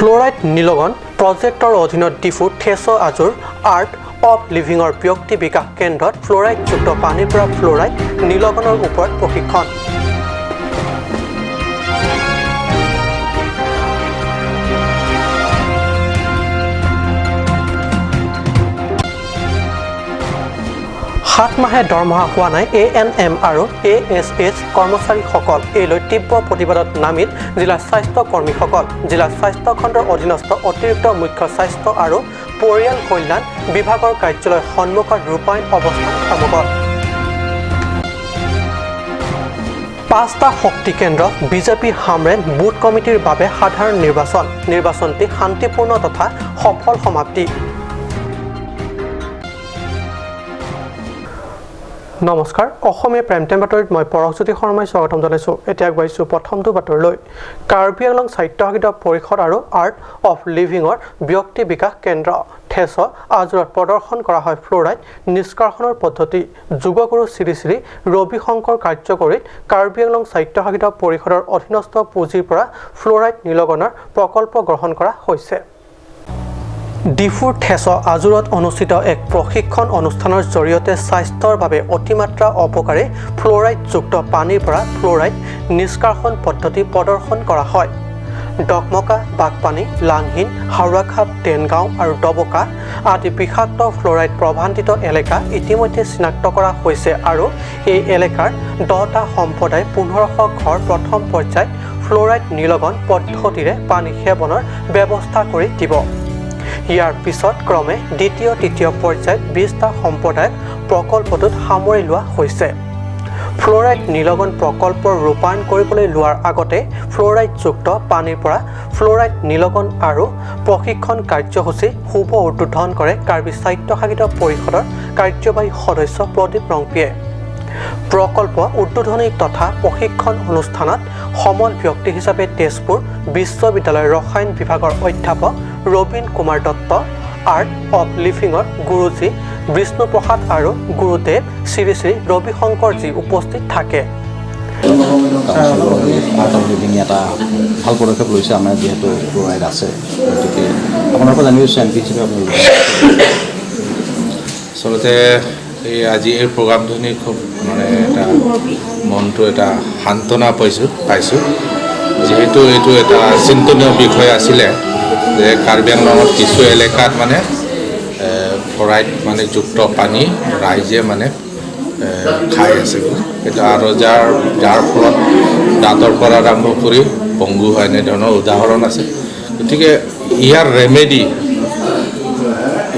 Fluoride নিলগন প্ৰজেক্টৰ অধীনত Diphu থেছ আজুৰ art of লিভিঙৰ ব্যক্তি বিকাশ কেন্দ্ৰত ফ্ল'ৰাইডযুক্ত পানীৰ পৰা ফ্ল'ৰাইড নিলগনৰ ওপৰত প্ৰশিক্ষণ। 7 মাহে দৰমহা হোৱা নাই এএনএম আৰু এএছএছ কৰ্মচাৰীসকল। এই লৈ তীব্ৰ প্ৰতিবাদত নামিল জিলা স্বাস্থ্য কৰ্মীসকল। জিলা স্বাস্থ্য খণ্ডৰ অধীনস্থ অতিৰিক্ত মুখ্য স্বাস্থ্য আৰু পৰিয়াল কল্যাণ বিভাগৰ কাৰ্যালয়ৰ সন্মুখত ৰূপায়ণ অৱস্থান ধৰ্মঘট। 5টা শক্তি কেন্দ্ৰ বিজেপি হামৰেন বুথ কমিটিৰ বাবে সাধাৰণ নিৰ্বাচন। নিৰ্বাচনটি শান্তিপূৰ্ণ তথা সফল সমাপ্তি। নমস্কাৰ, অসমীয়া প্ৰাইম টাইম বাতৰিত মই পৰশজ্যোতি শৰ্মাই স্বাগতম জনাইছোঁ। এতিয়া আগবাঢ়িছোঁ প্ৰথমটো বাতৰিলৈ। কাৰ্বি আংলং স্বায়ত্তশাসিত পৰিষদ আৰু আৰ্ট অফ লিভিঙৰ ব্যক্তি বিকাশ কেন্দ্ৰ থেছ আজোৰত প্ৰদৰ্শন কৰা হয় ফ্ল'ৰাইড নিষ্কাশনৰ পদ্ধতি। যোগগুৰু শ্ৰী শ্ৰী ৰবিশংকৰ কাৰ্যকৰীত কাৰ্বি আংলং স্বায়ত্তশাসিত পৰিষদৰ অধীনস্থ পুঁজিৰ পৰা ফ্ল'ৰাইড নিলগনৰ প্ৰকল্প গ্ৰহণ কৰা হৈছে। ডিফুৰ থেছ আজোৰত অনুষ্ঠিত এক প্ৰশিক্ষণ অনুষ্ঠানৰ জৰিয়তে স্বাস্থ্যৰ বাবে অতিমাত্ৰা অপকাৰী ফ্ল'ৰাইডযুক্ত পানীৰ পৰা ফ্ল'ৰাইড নিষ্কাশন পদ্ধতি প্ৰদৰ্শন কৰা হয়। ডকমকা, বাঘপানী, লাংহিন, হাওৰাঘাট, টেনগাঁও আৰু ডবকা আদি বিষাক্ত ফ্ল'ৰাইড প্ৰভান্বিত এলেকা ইতিমধ্যে চিনাক্ত কৰা হৈছে আৰু এই এলেকাৰ 10টা সম্প্ৰদায় 1500 ঘৰ প্ৰথম পৰ্যায়ত ফ্ল'ৰাইড নিলগন পদ্ধতিৰে পানী সেৱনৰ ব্যৱস্থা কৰি দিব। ইয়াৰ পিছত ক্ৰমে দ্বিতীয়, তৃতীয় পৰ্যায়ত 20টা সম্প্ৰদায়ক প্ৰকল্পটোত সামৰি লোৱা হৈছে। ফ্ল'ৰাইড নিলগন প্ৰকল্পৰ ৰূপায়ণ কৰিবলৈ লোৱাৰ আগতে ফ্ল'ৰাইডযুক্ত পানীৰ পৰা ফ্ল'ৰাইড নিলগন আৰু প্ৰশিক্ষণ কাৰ্যসূচী শুভ উদ্বোধন কৰে কাৰ্বি স্বায়ত্তশাসিত পৰিষদৰ কাৰ্যবাহী সদস্য প্ৰদীপ ৰংপিয়ে। প্ৰকল্প উদ্বোধনী তথা প্ৰশিক্ষণ অনুষ্ঠানত সমল ব্যক্তি হিচাপে তেজপুৰ বিশ্ববিদ্যালয়ৰ ৰসায়ন বিভাগৰ অধ্যাপক ৰবীন কুমাৰ দত্ত, আৰ্ট অফ লিভিঙৰ গুৰুজী বিষ্ণুপ্ৰসাদ আৰু গুৰুদেৱ শ্ৰী শ্ৰী ৰবিশংকৰজী উপস্থিত থাকে। আৰ্ট অফ লিভিং এটা ভাল পদক্ষেপ লৈছে। আমাৰ যিহেতু ফ্ল'ৰাইড আছে, গতিকে আপোনাৰ পৰা জানিব বিচাৰিছোঁ, এমপি হিচাপে আপোনালোকে আচলতে এই আজি এই প্ৰগ্ৰামটো শুনি খুব মানে এটা মনটো এটা সান্তনা পাইছোঁ, যিহেতু এইটো এটা চিন্তনীয় বিষয় আছিলে যে কাৰ্বি আংলঙত কিছু এলেকাত মানে ফ্লৰাইড মানে যুক্ত পানী ৰাইজে মানে খাই আছে সেইটো আৰু যাৰ যাৰ ফলত দাঁতৰ পৰা আৰম্ভ কৰি পংগু হয়, এনেধৰণৰ উদাহৰণ আছে। গতিকে ইয়াৰ ৰেমেডি,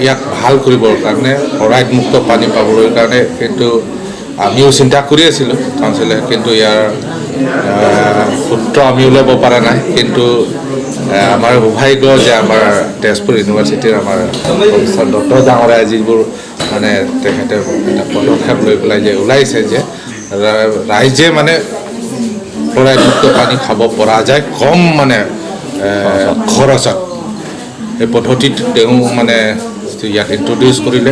ইয়াক ভাল কৰিবৰ কাৰণে, ফ্লৰাইড মুক্ত পানী পাবলৈ কাৰণে কিন্তু আমিও চিন্তা কৰি আছিলোঁ কাউন্সিলে, কিন্তু ইয়াৰ সূত্ৰ আমি ওলাব পৰা নাই। কিন্তু আমাৰ সৌভাগ্য যে আমাৰ তেজপুৰ ইউনিভাৰ্চিটিৰ আমাৰ প্ৰফেচৰ দত্ত ডাঙৰীয়াই যিবোৰ মানে তেখেতে এটা পদক্ষেপ লৈ পেলাই যে ওলাইছে যে ৰাইজে মানে ফ্লৰাইড মুক্ত পানী খাব পৰা যায় কম মানে খৰচত, এই পদ্ধতিত তেওঁ মানে ইয়াক ইণ্ট্ৰডিউচ কৰিলে,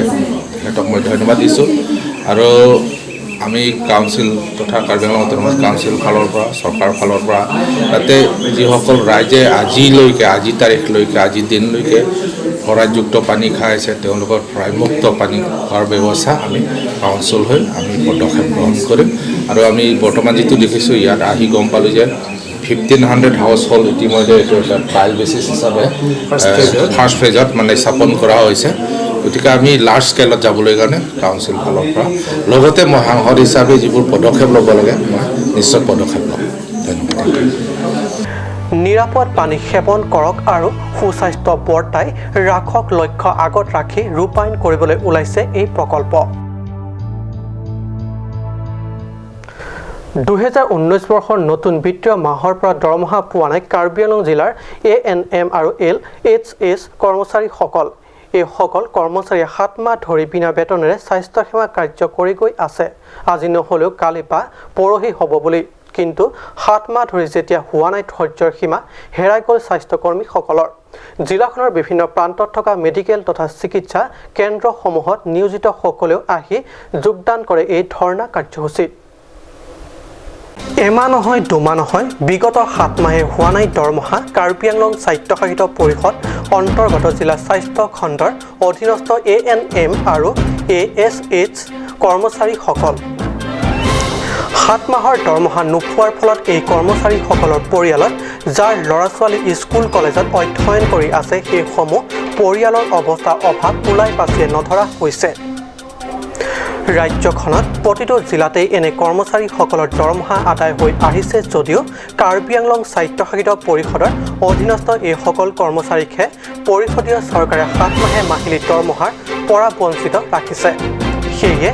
তেখেতক মই ধন্যবাদ দিছোঁ। আৰু আমি কাউন্সিল তথা কাৰ্বি আংলং অট'নমাছ কাউন্সিল ফালৰ পৰা, চৰকাৰৰ ফালৰ পৰা তাতে যিসকল ৰাইজে আজিলৈকে, আজি তাৰিখলৈকে, আজিৰ দিনলৈকে ফ্লৰাইডযুক্ত পানী খাই আছে, তেওঁলোকৰ ফ্লৰাইডমুক্ত পানী খোৱাৰ ব্যৱস্থা আমি কাউন্সিল হৈ আমি পদক্ষেপ গ্ৰহণ কৰিম। আৰু আমি বৰ্তমান যিটো দেখিছোঁ, ইয়াত আহি গম পালোঁ যে 1500 হাউচ হোল্ড ইতিমধ্যে এইটো এটা ট্ৰায়েল বেচিছ হিচাপে ফাৰ্ষ্ট ফেজত মানে স্থাপন কৰা হৈছে। গতিকে আমি লাৰ্জ স্কেলত যাবলৈ কাৰণে কাউন্সিল ফালৰ পৰা, লগতে মই সাংসদ হিচাপে যিবোৰ পদক্ষেপ ল'ব লাগে, মই নিশ্চয় পদক্ষেপ ল'ম। ধন্যবাদ। নিৰাপদ পানী সেৱন কৰক আৰু সুস্বাস্থ্য বৰ্তাই ৰাখক লক্ষ্য আগত ৰাখি ৰূপায়ণ কৰিবলৈ ওলাইছে এই প্ৰকল্প। 2019 বৰ্ষৰ নতুন বিত্তীয় মাহৰ পৰা দৰমহা পোৱা নাই কাৰ্বি আংলং জিলাৰ এএনএম আৰু এলএইচএছ কৰ্মচাৰীসকল। এইসকল কৰ্মচাৰীয়ে 7 মাহ ধৰি বিনা বেতনেৰে স্বাস্থ্যসেৱা কাৰ্য কৰি গৈ আছে, আজি নহ'লেও কালি বা পৰহি হ'ব বুলি। কিন্তু 7 মাহ ধৰি যেতিয়া হোৱা নাই, ধৈৰ্যৰ সীমা হেৰাই গ'ল স্বাস্থ্যকৰ্মীসকলৰ। জিলাখনৰ বিভিন্ন প্ৰান্তত থকা মেডিকেল তথা চিকিৎসা কেন্দ্ৰসমূহত নিয়োজিতসকলেও আহি যোগদান কৰে এই ধৰ্ণা কাৰ্যসূচীত। এমাহ নহয়, দুমাহ নহয়, বিগত 7 মাহে হোৱা নাই দৰমহা। কাৰ্বি আংলং স্বায়ত্তশাসিত পৰিষদ অন্তৰ্গত জিলা স্বাস্থ্য খণ্ডৰ অধীনস্থ ANM আৰু ASH কৰ্মচাৰীসকল 7 মাহৰ দৰমহা নোপোৱাৰ ফলত এই কৰ্মচাৰীসকলৰ পৰিয়ালত যাৰ ল'ৰা ছোৱালী স্কুল কলেজত অধ্যয়ন কৰি আছে, সেইসমূহ পৰিয়ালৰ অৱস্থা অভাৱ ওলাই পাচিয়ে নধৰা হৈছে। ৰাজ্যখনত প্ৰতিটো জিলাতেই এনে কৰ্মচাৰীসকলৰ দৰমহা আদায় হৈ আহিছে যদিও কাৰ্বি আংলং স্বায়ত্তশাসিত পৰিষদৰ অধীনস্থ এইসকল কৰ্মচাৰীকহে পৰিষদীয় চৰকাৰে 7 মাহে মাহিলী দৰমহাৰ পৰা বঞ্চিত ৰাখিছে। সেয়ে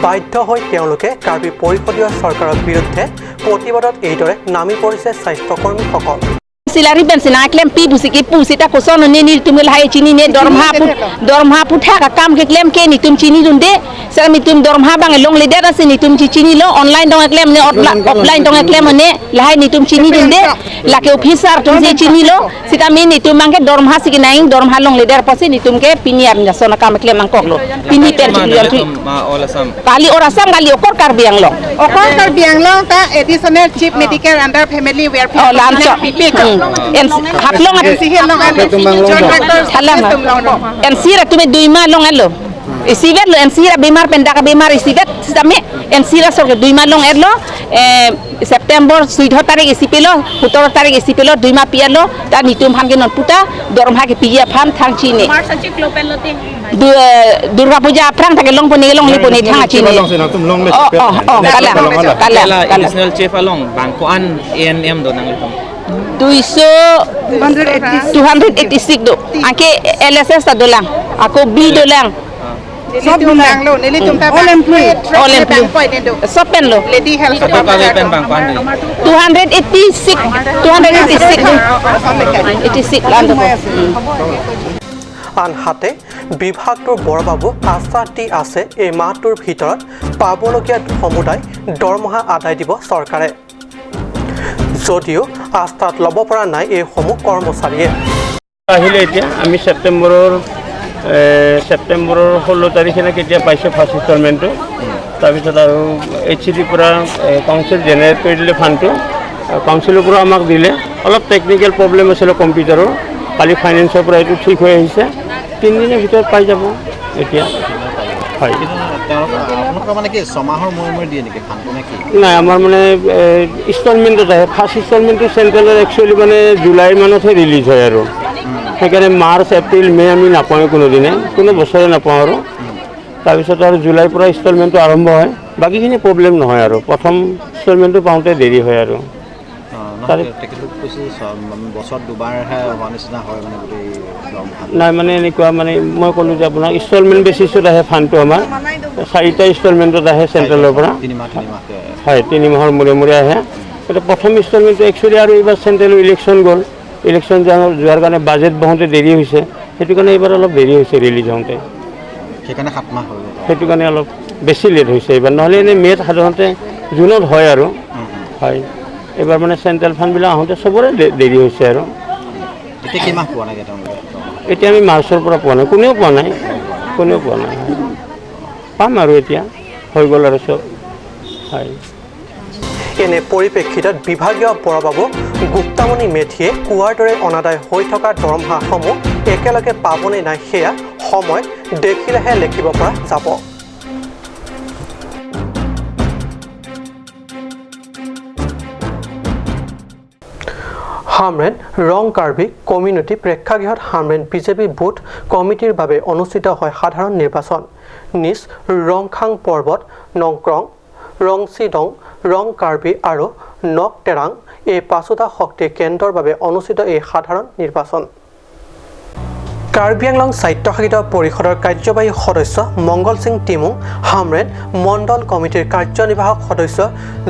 বাধ্য হৈ তেওঁলোকে কাৰ্বি পৰিষদীয় চৰকাৰৰ বিৰুদ্ধে প্ৰতিবাদত এইদৰে নামি পৰিছে স্বাস্থ্যকৰ্মীসকল। Silari ben sina klem pi busi ki pusi ta koson ne ni tum lai chini ne dormha put ha ka kam ke klem ke ni tum chini dun de sar mi tum dormha bang long leader ase ni tum chini lo online dong klem ne offline dong klem ne lai ni tum chini dun de lake officer tum je chini lo sita mi ni tum mang ke dormha siki naing dormha long leader pasi ni tum ke pini ar na sona kam klem ang kok lo pini pen chini all Assam kali or Assam kali okor Karbi Anglong okor Karbi Anglong ta additional chief medical under family welfare oh lamcho Haflong NC তুমি 2 মাহ লং এলো ইসিবেট লো NC রা বেমার পেন্ডাকা বেমার ইসিবেট আমি NC রা সরকার 2 মাহ লং এলো সেপ্টেম্বর 14 তারিখ এসি পেলো 17 তারিখ এসি পেলো 2 মাহ পিয়ালো তা নিতুম ফানকে নন পুতা দরমহাকে পিয়া ফান থাংচি নে দুর্গা পূজা আফ্রাং থাকে লং পনি লং লিপনি থাঙাচি নে ও ও ও কালা কালা additional chief along bangkoan ANM do nang litong 286 do angke LSS ta dolang ako B dolang sob dolang lo nili tum ta all employee all employee sob pen lo lady health pen bang pan 286 286 lan do। আনহাতে বিভাগটোৰ বৰবাবু আশ্বাস দি আছে এই মাহটোৰ ভিতৰত পাবলগীয়া সমুদায় দৰমহা আদায় দিব চৰকাৰে, যদিও আস্থাত ল'ব পৰা নাই এইসমূহ কৰ্মচাৰীয়ে। আহিলে এতিয়া আমি ছেপ্টেম্বৰৰ 16 তাৰিখে নে কেতিয়া পাইছোঁ ফাৰ্ষ্ট ইনষ্টলমেণ্টটো। তাৰপিছত আৰু এইচ চি ডিৰ পৰা কাউন্সিল জেনেৰেট কৰি দিলে ফাণ্ডটো, কাউন্সিলৰ পৰা আমাক দিলে। অলপ টেকনিকেল প্ৰব্লেম আছিলে কম্পিউটাৰৰ, কালি ফাইনেন্সৰ পৰা এইটো ঠিক হৈ আহিছে, 3 দিনৰ ভিতৰত পাই যাব এতিয়া। হয়, নাই আমাৰ মানে ইনষ্টলমেণ্টত আহে। ফাৰ্ষ্ট ইনষ্টলমেণ্টটো চেণ্ট্ৰেলৰ একচুৱেলি মানে জুলাই মানতহে ৰিলিজ হয় আৰু, সেইকাৰণে মাৰ্চ এপ্ৰিল মে' আমি নাপাওঁৱেই কোনোদিনে, কোনো বছৰে নাপাওঁ আৰু। তাৰপিছত আৰু জুলাইৰ পৰা ইনষ্টলমেণ্টটো আৰম্ভ হয়, বাকীখিনি প্ৰব্লেম নহয় আৰু। প্ৰথম ইনষ্টলমেণ্টটো পাওঁতে দেৰি হয় আৰু। নাই মানে এনেকুৱা মানে মই ক'লোঁ যে আপোনাক ইনষ্টলমেণ্ট বেচিছত আহে ফাণ্ডটো, আমাৰ 4টা ইনষ্টলমেণ্টত আহে চেণ্ট্ৰেলৰ পৰা। হয়, 3 মাহৰ মূৰে মূৰে আহে। গতিকে প্ৰথম ইনষ্টলমেণ্টটো একচুৱেলি আৰু এইবাৰ চেণ্ট্ৰেলৰ ইলেকশ্যন গ'ল, ইলেকশ্যন যোৱাৰ কাৰণে বাজেট বহোঁতে দেৰি হৈছে, সেইটো কাৰণে এইবাৰ অলপ দেৰি হৈছে ৰিলিজ হওঁতে, সেইটো কাৰণে অলপ বেছি লেট হৈছে এইবাৰ। নহ'লে এনেই মে'ত সাধাৰণতে জুনত হয় আৰু। হয়, এইবাৰ মানে চেণ্ট্ৰেল ফাণ্ডবিলাক আহোঁতে চবৰে দেৰি হৈছে আৰু। এতিয়া আমি মাৰ্চৰ পৰা পোৱা নাই, কোনেও পোৱা নাই, কোনেও পোৱা নাই। পাম আৰু এতিয়া হৈ গ'ল আৰু চব। হয়, এনে পৰিপ্ৰেক্ষিতত বিভাগীয় বৰবাবু গুপ্তামণি মেধিয়ে কোৱাৰ দৰে অনাদায় হৈ থকা দৰমহাসমূহ একেলগে পাবনে নাই সেয়া সময়ত দেখিলেহে লেখিব পৰা যাব। হামৰেন ৰং কাৰ্বি কমিউনিটি প্ৰেক্ষাগৃহত হামৰেন বিজেপি বুথ কমিটিৰ বাবে অনুষ্ঠিত হয় সাধাৰণ নিৰ্বাচন। নিজ ৰংখাং পৰ্বত, নংক্ৰং, ৰংচিডং, ৰং কাৰ্বি আৰু নকটেৰাং এই 5টা শক্তি কেন্দ্ৰৰ বাবে অনুষ্ঠিত এই সাধাৰণ নিৰ্বাচন। কাৰ্বি আংলং স্বায়ত্তশাসিত পৰিষদৰ কাৰ্যবাহী সদস্য মংগল সিং টিমুং, হামৰেন মণ্ডল কমিটিৰ কাৰ্যনিৰ্বাহক সদস্য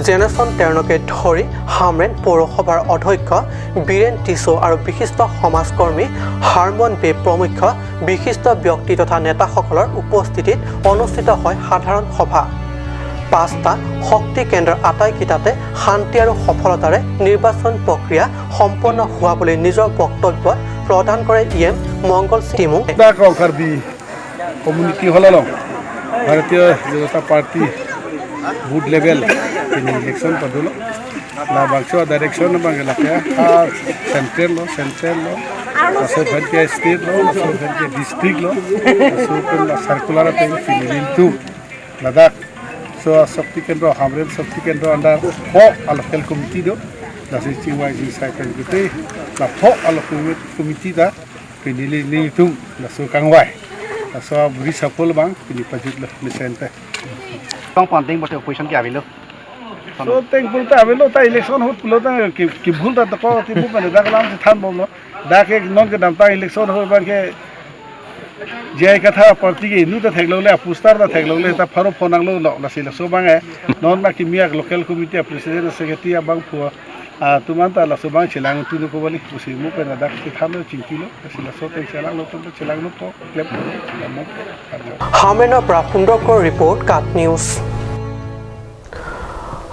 জেনেচন টেৰণকে ধৰি হামৰেন পৌৰসভাৰ অধ্যক্ষ বীৰেন টিছো আৰু বিশিষ্ট সমাজকৰ্মী হাৰমন বে প্ৰমুখ্য বিশিষ্ট ব্যক্তি তথা নেতাসকলৰ উপস্থিতিত অনুষ্ঠিত হয় সাধাৰণ সভা। 5টা শক্তি কেন্দ্ৰৰ আটাইকেইটাতে শান্তি আৰু সফলতাৰে নিৰ্বাচন প্ৰক্ৰিয়া সম্পন্ন হোৱা বুলি নিজৰ বক্তব্যত প্ৰদান কৰে EM Mangal Timung. Community hall Bharatiya Janata party booth level pini election padulo la bangso direction bang la kya central lo so bhanke state lo so bhanke district lo so la circular te pini tu Ladakh so Shakti Kendra Hamren Shakti Kendra under ho local committee do la si chingwai ji sai pen gute la ho local committee da pini ni tu la so kangwai la so buri safol bang pini pajut lo mission te tong panting bote opposition ki avilo so thankful ta avilo ta election hot pulo ta ki bhul ta ko ti bu pane da kalam than bomlo da ke non ke dam ta election ho bang ke jai katha party ke inu ta thaklole poster ta thaklole ta pharo phonanglo la sila so bang non ma ki miak local committee president secretary bang phua tuman ta la so bang chilang tu ko bali pusi mu pe da ki thalo chingkilo sila so te chilang lo to chilang no po klep mo হামেনৰ পৰা সুন্দৰকৰ report কাট news.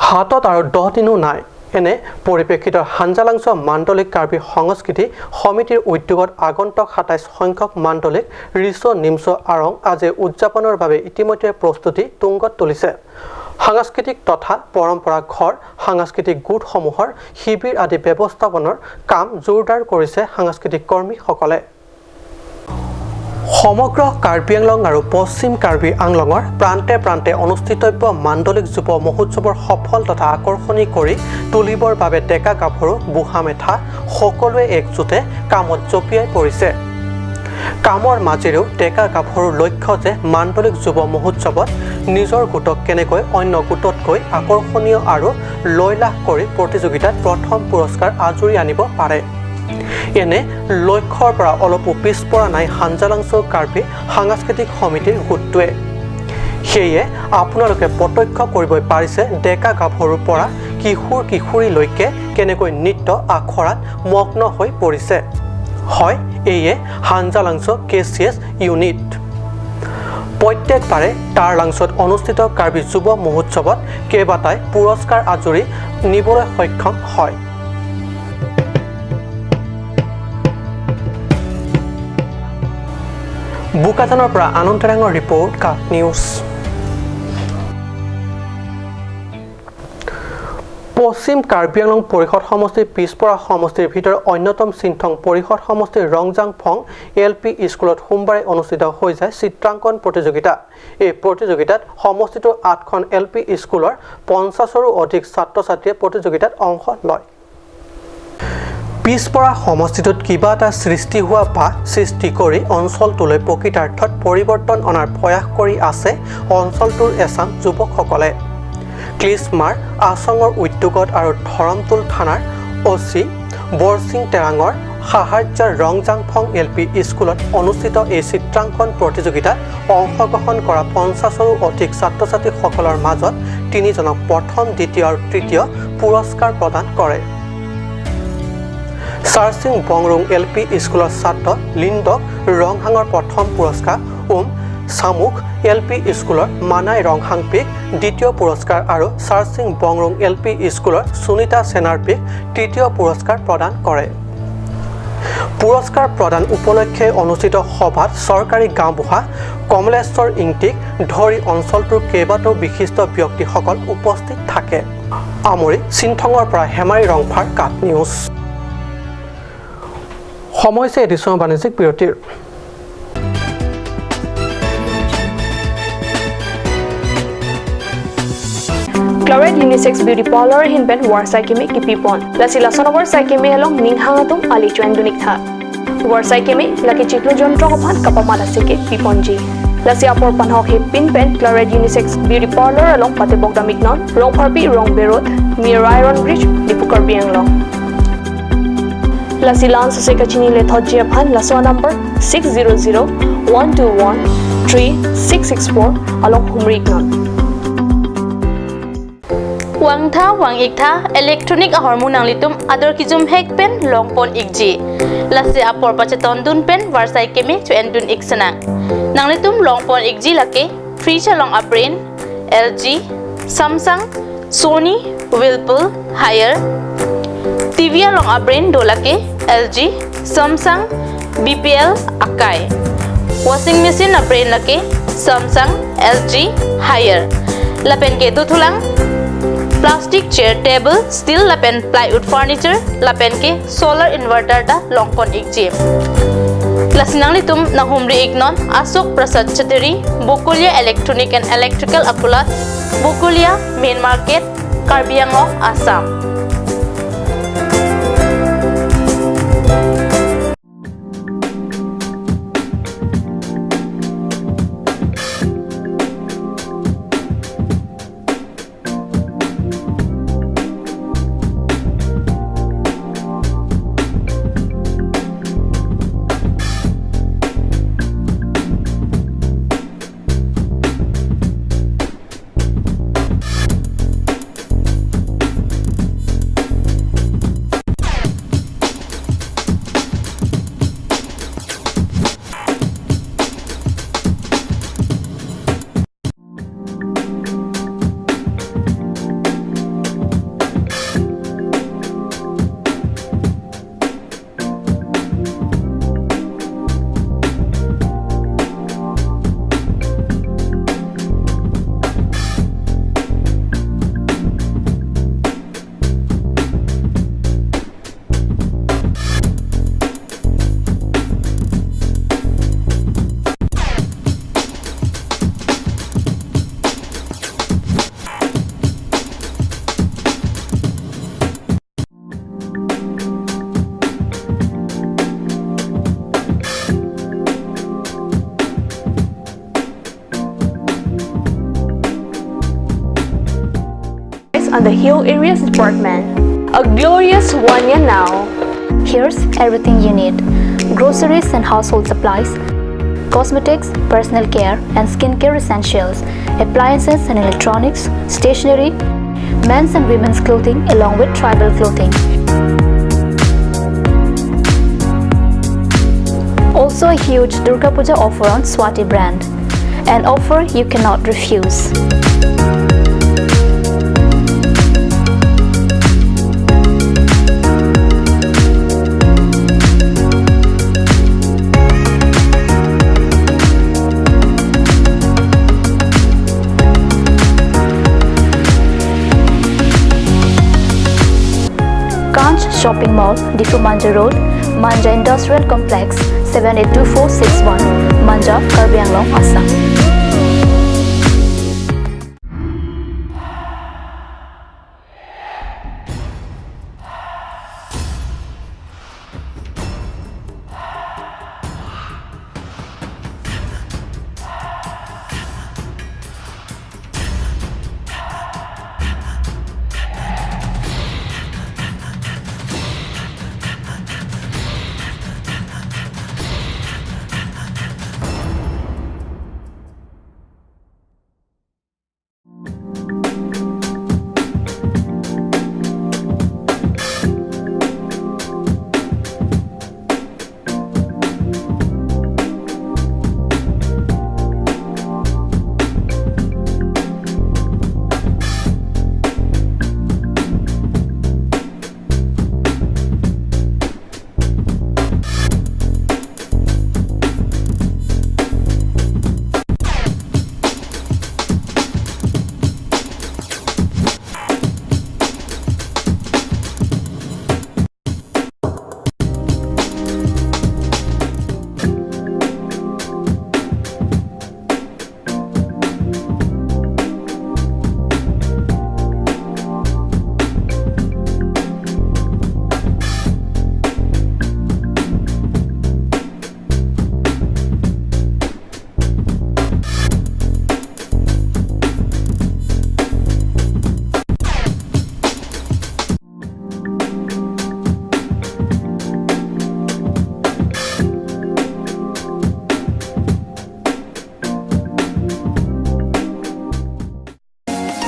হাতত আৰু 10 দিনো নাই। এনে পৰিপ্ৰেক্ষিতত হাঞ্জালাংছ মাণ্ডলিক কাৰ্বি সংস্কৃতি সমিতিৰ উদ্যোগত আগন্তুক 27 সংখ্যক মাণ্ডলিক ৰিচ' নিমছ' আৰং আজি উদযাপনৰ বাবে ইতিমধ্যে প্ৰস্তুতি তুংগত তুলিছে। সাংস্কৃতিক তথা পৰম্পৰা ঘৰ, সাংস্কৃতিক গোটসমূহৰ শিবিৰ আদি ব্যৱস্থাপনাৰ কাম জোৰদাৰ কৰিছে সাংস্কৃতিক কৰ্মীসকলে। সমগ্ৰ কাৰ্বি আংলং আৰু পশ্চিম কাৰ্বি আংলঙৰ প্ৰান্তে প্ৰান্তে অনুষ্ঠিতব্য মাণ্ডলিক যুৱ মহোৎসৱৰ সফল তথা আকৰ্ষণীয় কৰি তুলিবৰ বাবে ডেকা গাভৰু বুঢ়া মেথা সকলোৱে একজোটে কামত জঁপিয়াই পৰিছে। কামৰ মাজেৰেও ডেকা গাভৰুৰ লক্ষ্য যে মাণ্ডলিক যুৱ মহোৎসৱত নিজৰ গোটক কেনেকৈ অন্য গোটতকৈ আকৰ্ষণীয় আৰু লয়লাস কৰি প্ৰতিযোগিতাত প্ৰথম পুৰস্কাৰ আজুৰি আনিব পাৰে। এনে লক্ষ্যৰ পৰা অলপো পিছ পৰা নাই হাঞ্জালাংছ কাৰ্বি সাংস্কৃতিক সমিতিৰ গোটটোৱে। সেয়ে আপোনালোকে প্ৰত্যক্ষ কৰিবই পাৰিছে ডেকা গাভৰুৰ পৰা কিশোৰ কিশোৰীলৈকে কেনেকৈ নৃত্য আখৰাত মগ্ন হৈ পৰিছে। হয়, এয়ে হাঞ্জালাংছ KCS unit. প্ৰত্যেকবাৰে তাৰ লাংছত অনুষ্ঠিত কাৰ্বি যুৱ মহোৎসৱত কেইবাটাই পুৰস্কাৰ আজুৰি নিবলৈ সক্ষম হয়। বোকাজানৰ পৰা আনন্দ তেৰাঙৰ ৰিপৰ্ট, কাট নিউজ। পশ্চিম কাৰ্বি আংলং পৰিষদ সমষ্টিৰ পিছপৰা সমষ্টিৰ ভিতৰত অন্যতম চিন্থং পৰিষদ সমষ্টিৰ ৰংজাংফং এল পি স্কুলত সোমবাৰে অনুষ্ঠিত হৈ যায় চিত্ৰাংকন প্ৰতিযোগিতা। এই প্ৰতিযোগিতাত সমষ্টিটোৰ 8খন এল পি স্কুলৰ 50ৰো অধিক ছাত্ৰ ছাত্ৰীয়ে প্ৰতিযোগিতাত অংশ লয়। পিছপৰা সমষ্টিটোত কিবা এটা সৃষ্টি হোৱা বা সৃষ্টি কৰি অঞ্চলটোলৈ প্ৰকৃতাৰ্থত পৰিৱৰ্তন অনাৰ প্ৰয়াস কৰি আছে অঞ্চলটোৰ এচাম যুৱকসকলে। ক্লিছমাৰ আচঙৰ উদ্যোগত আৰু ধৰমতুল থানাৰ অ' চি বৰসিং তেৰাঙৰ সাহায্যৰ ৰংজাংফং এল পি স্কুলত অনুষ্ঠিত এই চিত্ৰাংকন প্ৰতিযোগিতাত অংশগ্ৰহণ কৰা 50ৰো অধিক ছাত্ৰ ছাত্ৰীসকলৰ মাজত 3জনক প্ৰথম, দ্বিতীয় আৰু তৃতীয় পুৰস্কাৰ প্ৰদান কৰে। চাৰচিং বংৰুং এল পি স্কুলৰ ছাত্ৰ লিণ্ডক ৰংহাঙৰ প্ৰথম পুৰস্কাৰ, ওম চামুখ এল পি স্কুলৰ মানাই ৰংহাং পিক দ্বিতীয় পুৰস্কাৰ আৰু চাৰচিং বংৰুং এল পি স্কুলৰ সুনীতা সেনাৰ পিক তৃতীয় পুৰস্কাৰ প্ৰদান কৰে। পুৰস্কাৰ প্ৰদান উপলক্ষে অনুষ্ঠিত সভাত চৰকাৰী গাঁওবুঢ়া কমলেশ্বৰ ইংটিক ধৰি অঞ্চলটোৰ কেইবাটাও বিশিষ্ট ব্যক্তিসকল উপস্থিত থাকে। আমৰি চিন্থঙৰ পৰা হেমাৰী ৰংফাৰ, কাট নিউজ। সময় হৈছে এডিচন বাণিজ্যিক বিৰতিৰ। Chloride Unisex Beauty Parlor hinben war saikeme ki pipon. Lasi lasonowar saikeme along ninghangatum ali chuendunik tha. War saikeme laki chiklo jontro phan kapamala seke piponji. Lasi apor panhok he pinpen Chloride Unisex Beauty Parlor along patebok damiknon rongpharpi rong berot near Iron Bridge Dipukar Bianglong. Lasi lans se kachini le thojia phan laswa number 600 121 3664 along humriknon. Wangtha wang iktha electronic hormone ang litum ador kijum hek pen long pon ikji lasi apor pacheton dun pen varsai kemi chu endun iksana nang litum long pon ikji lake fridge along a brain LG Samsung Sony Whirlpool Haier TV along a brain dolake LG Samsung BPL Akai washing machine a brain lake Samsung LG Haier lapen ke duthulang Plastic chair table steel lapen plywood furniture lapen ke solar inverter ta longpon ikji. Lasinang litum nahumri iknon Ashok Prasad Chateri Bokolia Electronic and Electrical Apulat Bokolia Main Market Karbi Anglong Assam. On the Hill Areas Department. A glorious 1 year now. Here's everything you need. Groceries and household supplies, cosmetics, personal care and skincare essentials, appliances and electronics, stationery, men's and women's clothing along with tribal clothing. Also a huge Durga Puja offer on Swati brand. An offer you cannot refuse. Shopping Mall, Difu Manja Road, Manja Industrial Complex, 782461, Manja, Karbi Anglong, Assam.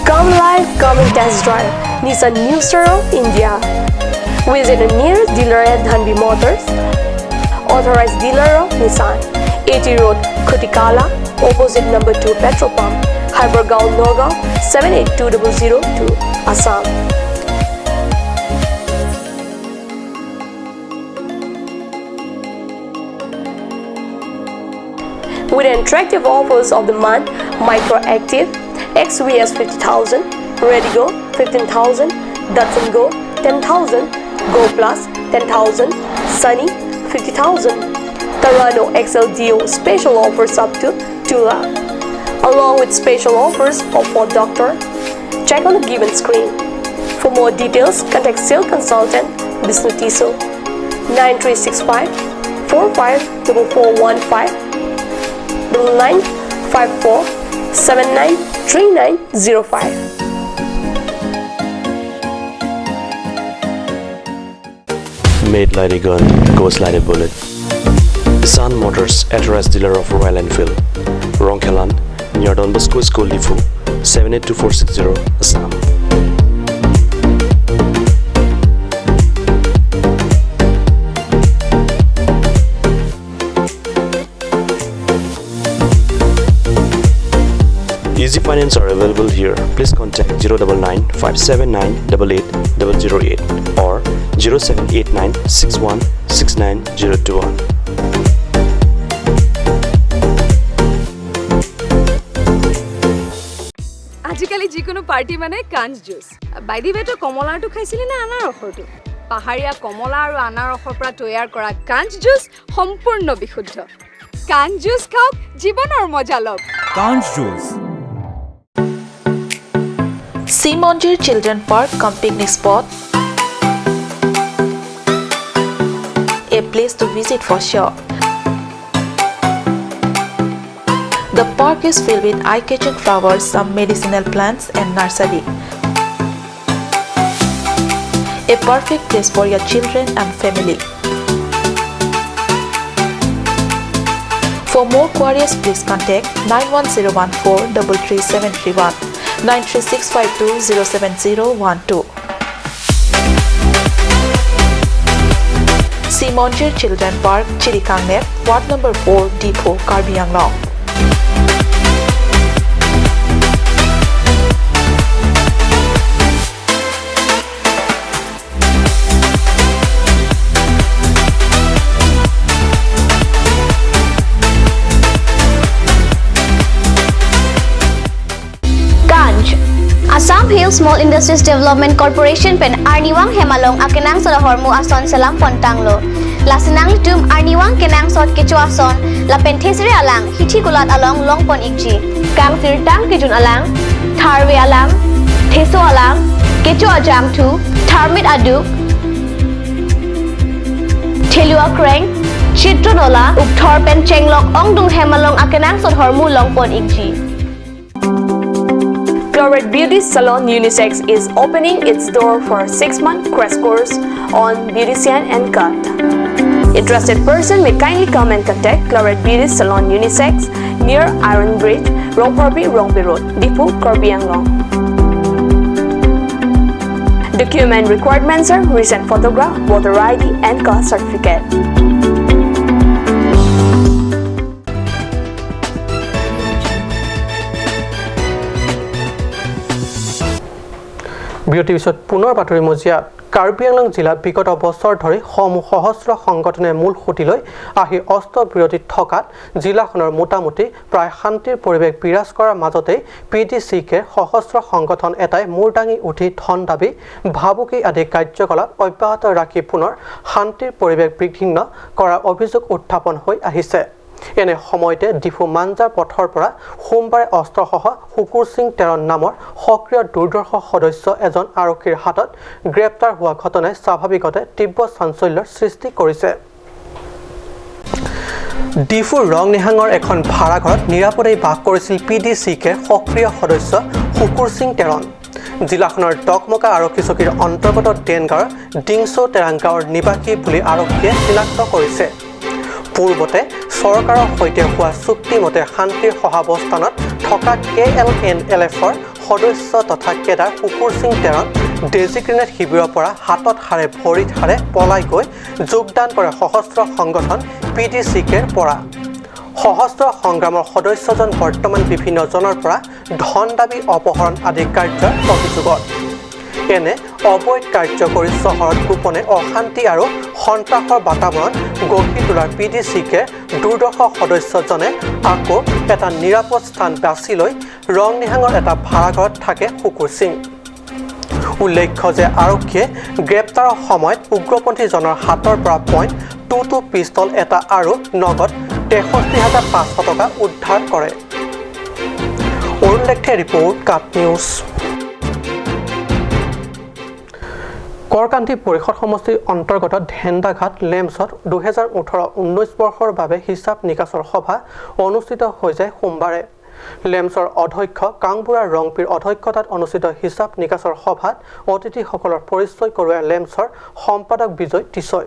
Come live, come and test drive Nissan New Star of India. Visit the nearest dealer at Dhanbi Motors, authorized dealer of Nissan, 80 Road, Khutikala, opposite number 2 petrol pump, Hypergaon, Nagaon, 782002, Assam. With attractive offers of the month, Micro Active, XVS 50,000, Redigo, 15,000, Datsun Go 10,000, Go Plus 10,000, Sunny 50,000, Tarano XLDO special offers up to 2 lakh, along with special offers of Ford Doctor. Check on the given screen. For more details, contact sales consultant Bishnu Tiso 9365 454415 9954 793905. Made like a gun, goes like a bullet. Sun Motors, authorized dealer of Royal Enfield, Rongkhelan, near Don Bosco School, Diphu, 782460, Assam. Easy finance are available here. Please contact 099 579 88008 or 0789 61 69021. আজিকালি যিকোনো party মানে কাঞ্চ juice. By the ৱে, তই কমলাৰটো খাইছিলি নে আনাৰসৰটো? পাহাৰীয়া কমলা আৰু আনাৰসৰ পৰা তৈয়াৰ কৰা কাঞ্চ জুচ সম্পূৰ্ণ বিশুদ্ধ। কাঞ্চ জুচ খাওক, জীৱনৰ মজা লওক। কাঞ্চ juice. Simonjir Children Park cum picnic spot, a place to visit for sure. The park is filled with eye-catching flowers, some medicinal plants and nursery. A perfect place for your children and family. For more queries, please contact 91014 33731, 93652 07012. Simonjir Children Park, Chirikangnep, Ward Number 4, Diphu, Karbi Anglong. Assam Hill Small Industries Development Corporation pen arniwang hemalong akenang soda hormu ason salam pontanglo. Lasinang litum arniwang kenang sot kecho ason la pen thesre alang hithi kulat along long pon ikji. Kang sirtang kijun alang, tharwe alang, theso alang, kecho ajang thu, tharmit aduk, thelua kreng, chitronola upthor pen chenglok ongdung hemalong akenang sot hormu long pon ikji. Chloride Beauty Salon Unisex is opening its door for 6-month crash course on beautician and cut. Interested person may kindly come and contact Chloride Beauty Salon Unisex near Iron Bridge, Rongpharpi, Rongpi Road, Diphu, Karbi Anglong. Document requirements are recent photograph, voter ID and caste certificate. বিৰতিৰ পিছত পুনৰ বাতৰি মজিয়াত। কাৰ্বি আংলং জিলাত বিগত বছৰ ধৰি সহস্ৰ সংগঠনে মূল সুঁতিলৈ আহি অস্ত্ৰ বিৰতিত থকাত জিলাখনৰ মোটামুটি প্ৰায় শান্তিৰ পৰিৱেশ বিৰাজ কৰাৰ মাজতেই পি ডি চি কেৰ সশস্ত্ৰ সংগঠন এটাই মূৰ দাঙি উঠি ধন দাবী, ভাবুকি আদি কাৰ্যকলাপ অব্যাহত ৰাখি পুনৰ শান্তিৰ পৰিৱেশ বিঘ্ন কৰাৰ অভিযোগ উত্থাপন হৈ আহিছে। এনে সময়তে ডিফু মাঞ্জাৰ পথৰ পৰা সোমবাৰে অস্ত্ৰসহ শুকুৰ সিং তেৰণ নামৰ সক্ৰিয় দুৰ্ধৰ্ষ সদস্য এজন আৰক্ষীৰ হাতত গ্ৰেপ্তাৰ হোৱা ঘটনাই স্বাভাৱিকতে তীব্ৰ চাঞ্চল্যৰ সৃষ্টি কৰিছে। ডিফুৰ ৰংনিহাঙৰ এখন ভাড়াঘৰত নিৰাপদেই বাস কৰিছিল পি ডি চি কেৰ সক্ৰিয় সদস্য শুকুৰ সিং তেৰণ। জিলাখনৰ ডকমকা আৰক্ষী চকীৰ অন্তৰ্গত দেনগাঁৱৰ ডিংচৌ তেৰাং গাঁৱৰ নিবাসী বুলি আৰক্ষীয়ে চিনাক্ত কৰিছে। পূৰ্বতে চৰকাৰৰ সৈতে হোৱা চুক্তিমতে শান্তিৰ সহাৱস্থানত থকা কে এল এন এল এফৰ সদস্য তথা কেডাৰ শুকুৰ সিং তেৰণ ডেজিগ্নেট শিবিৰৰ পৰা হাতত সাৰে ভৰিত সাৰে পলাই গৈ যোগদান কৰে সশস্ত্ৰ সংগঠন পি ডি চি কেৰ পৰা। সশস্ত্ৰ সংগ্ৰামৰ সদস্যজন বৰ্তমান বিভিন্নজনৰ পৰা ধন দাবী, অপহৰণ আদি কাৰ্যৰ অভিযোগত। এনে অবৈধ কাৰ্য কৰি চহৰত গোপনে অশান্তি আৰু সন্ত্ৰাসৰ বাতাবৰণ গঢ়ি তোলাৰ পি ডি চি কেৰ দুৰ্ধৰ্ষ সদস্যজনে আকৌ এটা নিৰাপদ স্থান বাছি লৈ ৰংনিহাঙৰ এটা ভাড়াঘৰত থাকে শুকুৰ সিং। উল্লেখ্য যে আৰক্ষীয়ে গ্ৰেপ্তাৰৰ সময়ত উগ্ৰপন্থীজনৰ হাতৰ পৰা .22 পিষ্টল এটা আৰু নগদ ৬৩,৫০০ টকা উদ্ধাৰ কৰে। অৰুণ লেখথে ৰিপৰ্ট, কাট নিউজ। কৰকান্তি পৰিষদ সমষ্টিৰ অন্তৰ্গত ধেন্দাঘাট লেমছত ২০১৮-১৯ বৰ্ষৰ বাবে হিচাপ নিকাচৰ সভা অনুষ্ঠিত হৈ যায় সোমবাৰে। লেমছৰ অধ্যক্ষ কাংবুৰা ৰংপিৰ অধ্যক্ষতাত অনুষ্ঠিত হিচাপ নিকাচৰ সভাত অতিথিসকলৰ পৰিচয় কৰোৱাই লেমছৰ সম্পাদক বিজয় টিছই।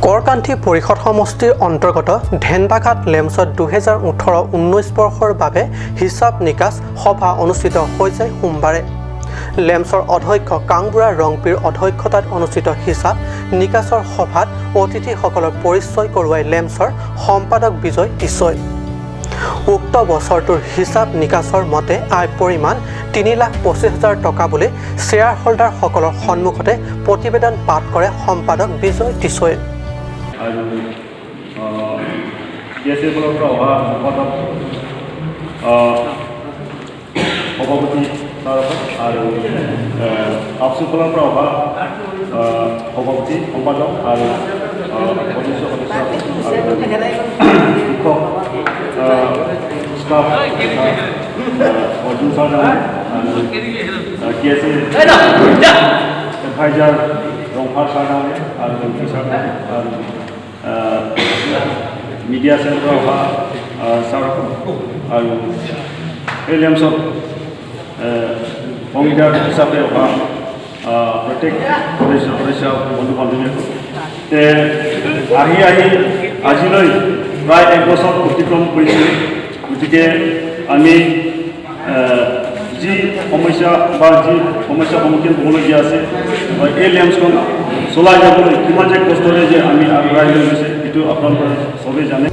কৰকান্তি পৰিষদ সমষ্টিৰ অন্তৰ্গত ধেন্দাঘাট লেমছত ২০১৮-১৯ বৰ্ষৰ বাবে হিচাপ নিকাচ সভা অনুষ্ঠিত হৈ যায় সোমবাৰে। লেমছৰ অধ্যক্ষ কাংবুৰা ৰংপিৰ অধ্যক্ষতাত অনুষ্ঠিত হিচাপ নিকাচৰ সভাত অতিথিসকলৰ পৰিচয় কৰোৱাই লেমছৰ সম্পাদক বিজয় টিছই। উক্ত বছৰটোৰ হিচাপ নিকাচৰ মতে আয় পৰিমাণ ৩,২৫,০০০ টকা বুলি শ্বেয়াৰ হোল্ডাৰসকলৰ সন্মুখতে প্ৰতিবেদন পাঠ কৰে সম্পাদক বিজয় টিছয়ে। আৰু পৰা অহা সম্পাদক সভাপতি আৰু আফচুফলৰ পৰা অহা সভাপতি সম্পাদক আৰু সদস্য সদস্য আৰু শিক্ষক ষ্টাফ অৰ্জুন ছাৰ আৰু কে এছ এডভাইজাৰ ৰংফাৰ ছাৰ ডাঙৰীয়া আৰু এম পি ছাৰ ডাঙৰীয়া আৰু মিডিয়া চেলৰ পৰা অহা ছাৰসকল আৰু এই লেমছত অংশীদাৰ হিচাপে অহা প্ৰত্যেক সদস্য সদস্য বন্ধু বান্ধৱীসকল আহি আহি আজিলৈ প্ৰায় এক বছৰ অতিক্ৰম কৰিছে। গতিকে আমি যি সমস্যা বা যি সমস্যাৰ সন্মুখীন হ'বলগীয়া আছে এই লেমছখন চলাই যাবলৈ কিমান যে কষ্টৰে যে আমি আগবঢ়াই লৈ গৈছে সেইটো আপোনালোকে চবেই জানে।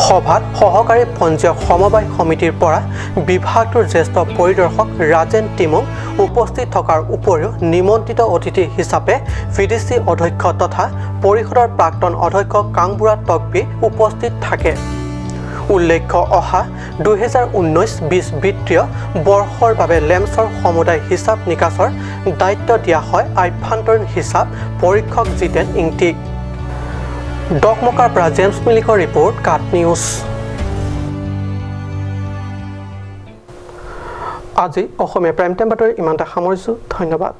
সভাত সহকাৰী পঞ্জীয়ক সমবায় সমিতিৰ পৰা বিভাগটোৰ জ্যেষ্ঠ পৰিদৰ্শক ৰাজেন টিমুং উপস্থিত থকাৰ উপৰিও নিমন্ত্ৰিত অতিথি হিচাপে ভিডিচি অধ্যক্ষ তথা পৰিষদৰ প্ৰাক্তন অধ্যক্ষ কাংবুৰা টকবি উপস্থিত থাকে। উল্লেখ্য অহা ২০১৯-২০ বিত্তীয় বৰ্ষৰ বাবে লেমছৰ সমুদায় হিচাপ নিকাচৰ দায়িত্ব দিয়া হয় আভ্যন্তৰীণ হিচাপ পৰীক্ষক জিতেন ইংটিক। ডকমকাৰ পৰা জেমছ মিলিকৰ ৰিপৰ্ট, কাট নিউজ। আজি অসমীয়া প্ৰাইম টাইম বাতৰি ইমানতে সামৰিছোঁ। ধন্যবাদ।